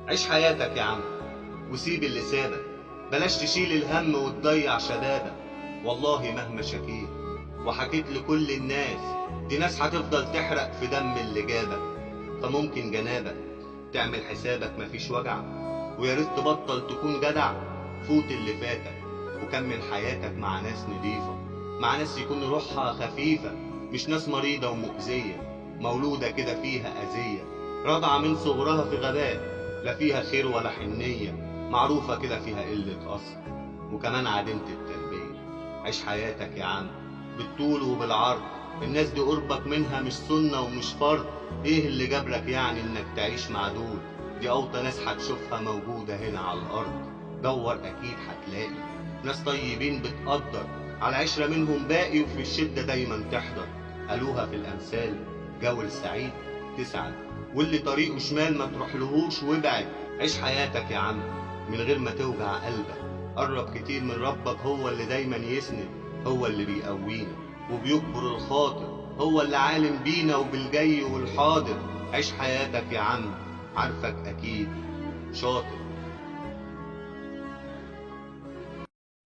عيش حياتك يا عم وسيب اللي سابك، بلاش تشيل الهم وتضيع شبابك. والله مهما شكيت وحكيت لكل الناس، دي ناس هتفضل تحرق في دم اللي جابك. فممكن جنابك تعمل حسابك مفيش وجع، ويا ريت تبطل تكون جدع. فوت اللي فاتك وكمل حياتك مع ناس نضيفة، مع ناس يكون روحها خفيفة، مش ناس مريضة ومؤذية مولودة كده فيها أذية، رضعة من صغرها في غباء، لا فيها خير ولا حنية، معروفة كده فيها قلة أصل وكمان عديمة التربية. عيش حياتك يا عم بالطول وبالعرض، الناس دي قربك منها مش سنة ومش فرض. ايه اللي جبرك يعني انك تعيش مع دول؟ دي اوطى ناس هتشوفها موجودة هنا على الارض. دور اكيد هتلاقي ناس طيبين بتقدر على عشرة منهم باقي، وفي الشدة دايما تحضر. قالوها في الامثال، جول سعيد تسعد، واللي طريقه شمال ما تروحلهوش وابعد. عيش حياتك يا عم من غير ما توجع قلبك، قرب كتير من ربك، هو اللي دايما يسند، هو اللي بيقوينا وبيكبر الخاطر، هو اللي عالم بينا وبالجاي والحاضر. عيش حياتك يا عم، عارفك اكيد شاطر.